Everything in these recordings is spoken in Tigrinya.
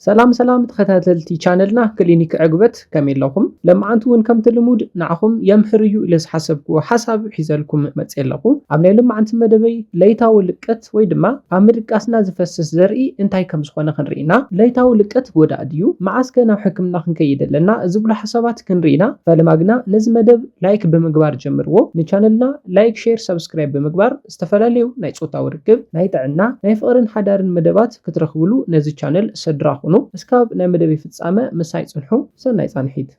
ሰላም ሰላም ተኸታተልቲ ቻነልና ክሊኒክ ዕግበት፣ ከመይ ኣለኹም? ለማዓንቲ እውን ከምቲ ልሙድ ንዓኹም የምህር እዩ ኢለ ዝሓሰብኩዎ ሓሳብ ሒዘልኩም መፅየ ኣለኹ። ኣብ ናይ ለማዓንቲ መደበይ ለይታዊ ልቀት ወይ ድማ ኣብ ምድቃስና ዝፈስስ ዘርኢ እንታይ ከም ዝኾነ ክንርኢ ኢና። ለይታዊ ልቀት ጎዳኢ ድዩ? መዓስ ከ ናብ ሕክምና ክንከይድ ኣለና? ዝብሉ ሓሳባት ክንርኢ ኢና። ፈለማ ግና ነዚ መደብ ላይክ ብምግባር ጀምርዎ። ንቻነልና ላይክ፣ ሼር፣ ሰብስክራይብ ብምግባር ዝተፈላለዩ ናይ ጾታዊ ርክብ፣ ናይ ጥዕና፣ ናይ ፍቕርን ሓዳርን መደባት ክትረኽብሉ ነዚ ቻነል ስድራ ኩኑ። እስካብ ናይ መደበይ ፍጻመ ምሳይ ጽንሑ። ሰናይ ጻንሒት።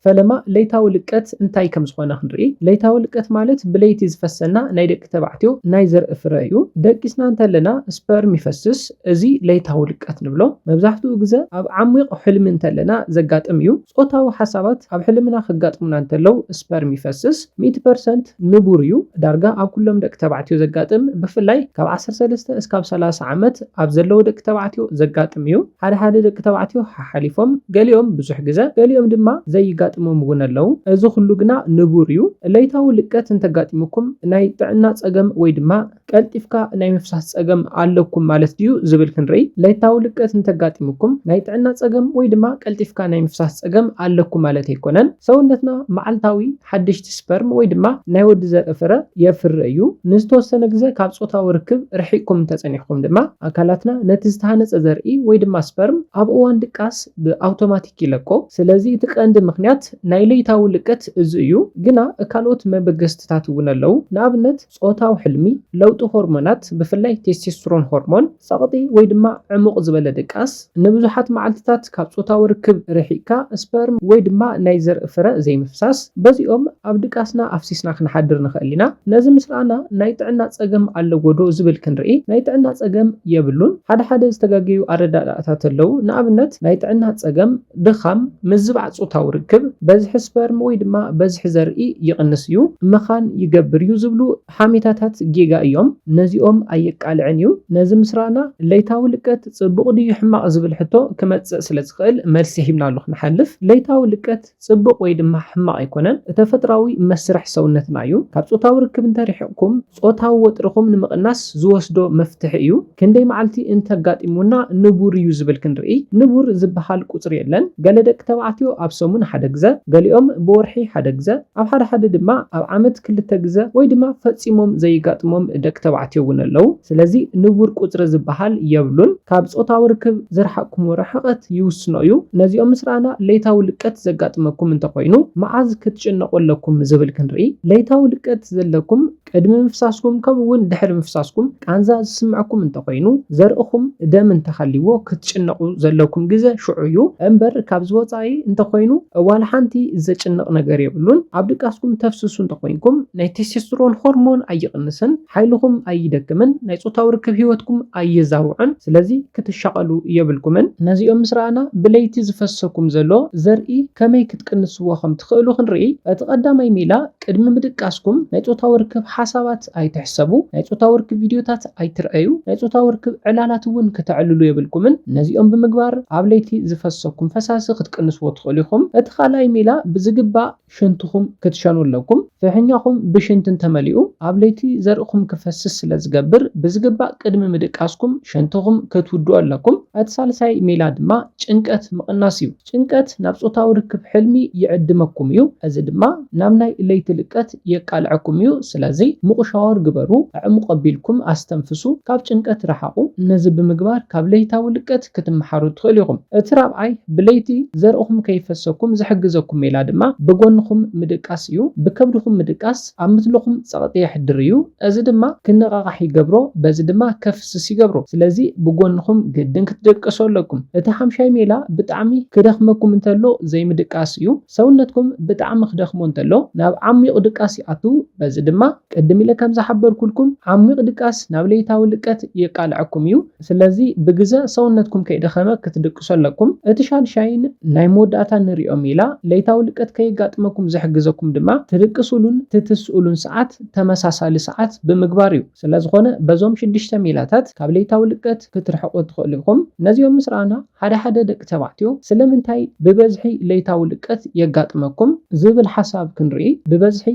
ፈለማ ለይታዊ ልቀት እንታይ ከም ዝኾነ ክንርኢ። ለይታዊ ልቀት ማለት ብለይቲ ዝፈሰና ናይ ደቂ ተባዕትዮ ናይ ዘርኢ ፍረ እዩ። ደቂስና እንተለና ስፐርም ይፈስስ። እዚ ለይታዊ ልቀት ንብሎ። መብዛሕትኡ ግዘ ኣብ ዓሚቕ ሕልሚ እንተለና ዘጋጥም እዩ። ጾታዊ ሓሳባት ኣብ ሕልምና ከጋጥሙና እንተለዉ ስፐርም ይፈስስ። ሚእቲ ፐርሰንት ንቡር እዩ። ዳርጋ ኣብ ኩሎም ደቂ ተባዕትዮ ዘጋጥም፣ ብፍላይ ካብ ዓሰርተ ሰለስተ እስካብ ሰላሳ ዓመት ኣብ ዘለዉ ደቂ ተባዕትዮ ዘጋጥም እዩ። ሓደ ሓደ ደቂ ተባዕትዮ ሓሓሊፎም፣ ገሊኦም ብዙሕ ግዘ፣ ገሊኦም ድማ ዘይጋጥሞም እውን ኣለዉ። እዚ ኩሉ ግና ንቡር እዩ። ለይታዊ ልቀት እንተጋጢሙኩም ናይ ጥዕና ጸገም ወይ ድማ ቀልጢፍካ ናይ ምፍሳስ ጸገም ኣለኩም ማለት ድዩ ዝብል ክንርኢ። ለይታዊ ልቀት እንተጋጢሙኩም ናይ ጥዕና ጸገም ወይ ድማ ቀልጢፍካ ናይ ምፍሳስ ጸገም ኣለኩም ማለት ኣይኮነን። ሰውነትና መዓልታዊ ሓደሽቲ ስፐርም ወይ ድማ ናይ ወዲ ዘርኢ ፍረ የፍሪ እዩ። ንዝተወሰነ ግዘ ካብ ጾታዊ ርክብ ርሒቅኩም እንተጸኒሕኩም ድማ ኣካላትና ነቲ ዝተሃነጸ ዘርኢ ወይ ድማ ስፐርም ኣብ እዋን ድቃስ ብኣውቶማቲክ ይለቆ። ስለዚ እቲ ቀንዲ ምኽንያት ናይ ለይታዊ ልቀት እዚ እዩ። ግና ካልኦት መበገስትታት እውን ኣለዉ። ንኣብነት ጾታዊ ሕልሚ፣ ለውጢ ሆርሞናት፣ ብፍላይ ቴስቴስትሮን ሆርሞን፣ ጸቕጢ ወይ ድማ ዕሙቕ ዝበለ ድቃስ፣ ንብዙሓት መዓልትታት ካብ ጾታዊ ርክብ ርሒቕካ ስፐርም ወይ ድማ ናይ ዘርኢ ፍረ ዘይምፍሳስ፣ በዚኦም ኣብ ድቃስና ኣፍሲስና ክንሓድር ንኽእል ኢና። ነዚ ምስ ረኣና ናይ ጥዕና ጸገም ኣለዎ ዶ ዝብል ክንርኢ፣ ናይ ጥዕና ጸገም የብሉን። ሓደ ሓደ ዝተጋገዩ ኣረዳድኣታት ኣለዉ። ንኣብነት ናይ ጥዕና ጸገም፣ ድኻም፣ ምዝባዕ ጾታዊ ርክብ፣ በዝሒ ስፐርም ወይ ድማ በዝሒ ዘርኢ ይቕንስ እዩ፣ ምኻን ይገብር እዩ ዝብሉ ሓሜታታት ጌጋ እዮም። ነዚኦም ኣየቃልዕን እዩ። ነዚ ምስ ረኣና ለይታዊ ልቀት ጽቡቕ ድዩ ሕማቕ ዝብል ሕቶ ክመጽእ ስለ ዝኽእል መልሲ ሂብናሉ ክንሓልፍ። ለይታዊ ልቀት ጽቡቕ ወይ ድማ ሕማቕ ኣይኮነን። ተፈጥራዊ መስርሕ ሰውነትና እዩ። ካብ ጾታዊ ርክብ እንተርሒቕኩም ጾታዊ ወጥርኹም ንምቕናስ ዝወስዶ መፍትሒ እዩ። ክንደይ መዓልቲ እንተጋጢሙና ንቡር እዩ ዝብል ክንርኢ። ንቡር ዝበሃል ቁጽሪ የለን። ገለ ደቂ ተባዕትዮ ኣብ ሰሙን ሓደ ግዘ፣ ገሊኦም ብወርሒ ሓደ ግዘ፣ ኣብ ሓደ ሓደ ድማ ኣብ ዓመት ክልተ ግዘ ወይ ድማ ፈጺሞም ዘይጋጥሞም ደቂ ተባዕትዮ እውን ኣለዉ። ስለዚ ንቡር ቁጽሪ ዝበሃል የብሉን። ካብ ጾታዊ ርክብ ዝረሓቕኩምዎ ርሕቐት ይውስኖ እዩ። ነዚኦም ምስ ረኣና ለይታዊ ልቀት ዘጋጥመኩም እንተኾይኑ መዓዝ ክትጭነቑ ኣለኩም ዝብል ክንርኢ። ለይታዊ ልቀት ዘለኩም ቅድሚ ምፍሳስኩም ከምኡ እውን ድሕሪ ምፍሳስኩም ቃንዛ ዝስምዐኩም እንተኾይኑ፣ ዘርእኹም ደም እንተሃልይዎ ክትጭነቑ ዘለኩም ግዘ ሽዑ እዩ። እምበር ካብዚ ወፃኢ እንተኾይኑ ዋላ ሓንቲ ዘጭንቕ ነገር የብሉን። ኣብ ድቃስኩም ተፍስሱ እንተኾይንኩም ናይ ቴስቴስትሮን ሆርሞን ኣይቕንስን፣ ሓይልኹም ኣይደክምን፣ ናይ ጾታዊ ርክብ ህይወትኩም ኣየዛውዕን። ስለዚ ክትሻቐሉ የብልኩምን። ነዚኦም ምስ ረኣና ብለይቲ ዝፈሰኩም ዘሎ ዘርኢ ከመይ ክትቅንስዎ ከም ትኽእሉ ክንርኢ። እቲ ቀዳማይ ሜላ ቅድሚ ምድቃስኩም ናይ ጾታዊ ርክብ ሓሳባት ኣይትሕሰቡ፣ ናይ ጾታዊ ርክብ ቪድዮታት ኣይትርኣዩ፣ ናይ ጾታዊ ርክብ ዕላላት እውን ከተዕልሉ የብልኩምን። ነዚኦም ብምግባር ኣብ ለይቲ ዝፈሰኩም ፈሳሲ ክትቅንስዎ ትኽእሉ ኢኹም። እቲ ካልኣይ ሜላ ብዝግባእ ሽንትኹም ክትሸኑ ኣለኩም። ፍሕኛኹም ብሽንቲ እንተመሊኡ ኣብ ለይቲ ዘርእኹም ክፈስስ ስለ ዝገብር ብዝግባእ ቅድሚ ምድቃስኩም ሽንትኹም ክትውድኡ ኣለኩም። እቲ ሳልሳይ ሜላ ድማ ጭንቀት ምቕናስ እዩ። ጭንቀት ናብ ጾታዊ ርክብ ሕልሚ ይዕድመኩም እዩ። እዚ ድማ ናብ ናይ ለይቲ ልቀት የቃልዐኩም እዩ። ስለዚ ምቑ ሻወር ግበሩ፣ ኣዕሙቕ ኣቢልኩም ኣስተንፍሱ፣ ካብ ጭንቀት ረሓቑ። ነዚ ብምግባር ካብ ለይታዊ ልቀት ክትመሓሩ ትኽእሉ ኢኹም። እቲ ራብዓይ ብለይቲ ዘርእኹም ከይፈሰኩም ዝሕግዘኩም ሜላ ድማ ብጎንኹም ምድቃስ እዩ። ብከብድኹም ምድቃስ ኣብ ምትልኹም ጸቕጢ የሕድር እዩ። እዚ ድማ ክነቓቓሕ ይገብሮ፣ በዚ ድማ ከፍስስ ይገብሮ። ስለዚ ብጎንኹም ግድን ክትድቅሱ ኣለኩም። እቲ ሓምሻይ ሜላ ብጣዕሚ ክደኽመኩም እንተሎ ዘይምድቃስ እዩ። ሰውነትኩም ብጣዕሚ ክደኽሞ እንተሎ ናብ ዓሚቕ ድቃስ ይኣቱ። በዚ ድማ ቅድም ኢለ ከም ዝሓበርኩልኩም ዓሚቕ ድቃስ ናብ ለይታዊ ልቀት የቃልዐኩም እዩ። ስለዚ ብግዘ ሰውነትኩም ከይደኸመ ክትድቅሱ ኣለኩም። እቲ ሻድሻይን ናይ መወዳእታ ንሪኦ ሜላ ለይታዊ ልቀት ከየጋጥመኩም ዝሕግዘኩም ድማ ትድቅሱሉን ትትስኡሉን ሰዓት ተመሳሳሊ ሰዓት ብምግባር እዩ። ስለዝኾነ በዞም ሽዱሽተ ሜላታት ካብ ለይታዊ ልቀት ክትርሕቁ ትኽእሉ ኢኹም። ነዚኦም ምስ ረኣና ሓደ ሓደ ደቂ ተባዕትዮ ስለምንታይ ብበዝሒ ለይታዊ ልቀት የጋጥመኩም ዝብል ሓሳብ ክንርኢ። ብበዝሒ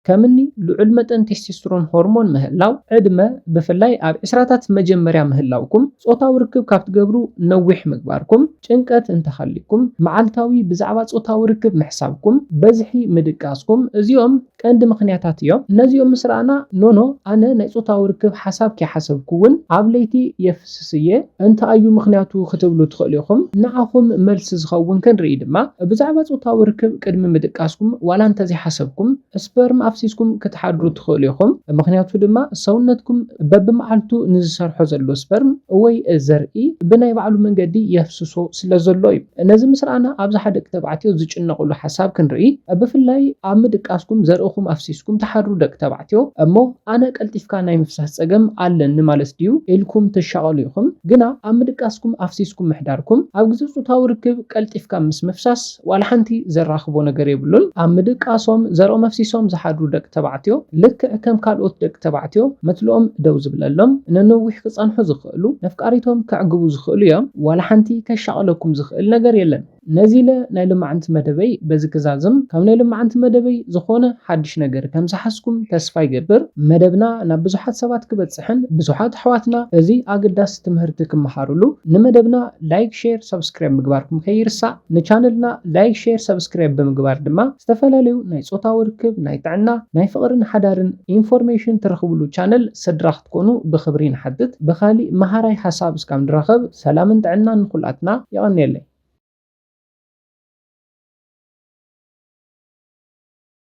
ከምኒ ልዑል መጠን ቴስቴስትሮን ሆርሞን ምህላው፣ ዕድመ፣ ብፍላይ ኣብ ዕስራታት መጀመርያ ምህላውኩም፣ ጾታዊ ርክብ ካብ ትገብሩ ነዊሕ ምግባርኩም፣ ጭንቀት እንተሃልይኩም፣ መዓልታዊ ብዛዕባ ጾታዊ ርክብ ምሕሳብኩም፣ በዝሒ ምድቃስኩም፣ እዚኦም ቀንዲ ምኽንያታት እዮም። ነዚኦም ምስ ረኣና፣ ኖኖ፣ ኣነ ናይ ጾታዊ ርክብ ሓሳብ ከይሓሰብኩ እውን ኣብ ለይቲ የፍስስ እየ፣ እንታይ እዩ ምኽንያቱ ክትብሉ ትኽእሉ ኢኹም። ንዓኹም መልሲ ዝኸውን ክንርኢ ድማ፣ ብዛዕባ ጾታዊ ርክብ ቅድሚ ምድቃስኩም ዋላ እንተዘይሓሰብኩም፣ ስፐርም ኣፍሲስኩም ክትሓድሩ ትኽእሉ ኢኹም። ምኽንያቱ ድማ ሰውነትኩም በብመዓልቱ ንዝሰርሖ ዘሎ ስፐርም ወይ ዘርኢ ብናይ ባዕሉ መንገዲ የፍስሶ ስለ ዘሎ እዩ። ነዚ ምስ ረኣና ኣብዝሓ ደቂ ተባዕትዮ ዝጭነቕሉ ሓሳብ ክንርኢ፣ ብፍላይ ኣብ ምድቃስኩም ዘርእኹም ኣፍሲስኩም ትሓድሩ ደቂ ተባዕትዮ፣ እሞ ኣነ ቀልጢፍካ ናይ ምፍሳስ ጸገም ኣለኒ ማለት ድዩ ኢልኩም ትሻቐሉ ኢኹም። ግና ኣብ ምድቃስኩም ኣፍሲስኩም ምሕዳርኩም ኣብ ግዜ ጾታዊ ርክብ ቀልጢፍካ ምስ ምፍሳስ ዋላ ሓንቲ ዘራኽቦ ነገር የብሉን። ኣብ ምድቃሶም ዘርኦም ኣፍሲሶም ዝሓድሩ ደቂ ተባዕትዮ ልክዕ ከም ካልኦት ደቂ ተባዕትዮ መትልኦም ደው ዝብለሎም፣ ንነዊሕ ክጸንሑ ዝኽእሉ፣ ነፍቃሪቶም ከዕግቡ ዝኽእሉ እዮም። ዋላ ሓንቲ ከሻቕለኩም ዝኽእል ነገር የለን። ነዚ ኢለ ናይ ልማዕንቲ መደበይ በዚ ክዛዝም፣ ካብ ናይ ልማዕንቲ መደበይ ዝኾነ ሓድሽ ነገር ከም ዝሓዝኩም ተስፋ ይገብር። መደብና ናብ ብዙሓት ሰባት ክበጽሕን ብዙሓት ኣሕዋትና እዚ ኣገዳሲ ትምህርቲ ክመሃሩሉ ንመደብና ላይክ፣ ሼር፣ ሰብስክራይብ ምግባርኩም ከይርሳዕ። ንቻነልና ላይክ፣ ሼር፣ ሰብስክራይብ ብምግባር ድማ ዝተፈላለዩ ናይ ጾታዊ ርክብ፣ ናይ ጥዕና፣ ናይ ፍቕርን ሓዳርን ኢንፎርሜሽን ትረኽብሉ ቻነል ስድራ ክትኮኑ ብኽብሪ ንሓትት። ብኻሊእ መሃራይ ሓሳብ እስካብ ንራኸብ ሰላምን ጥዕናን ንኹላትና። የቐንየለይ።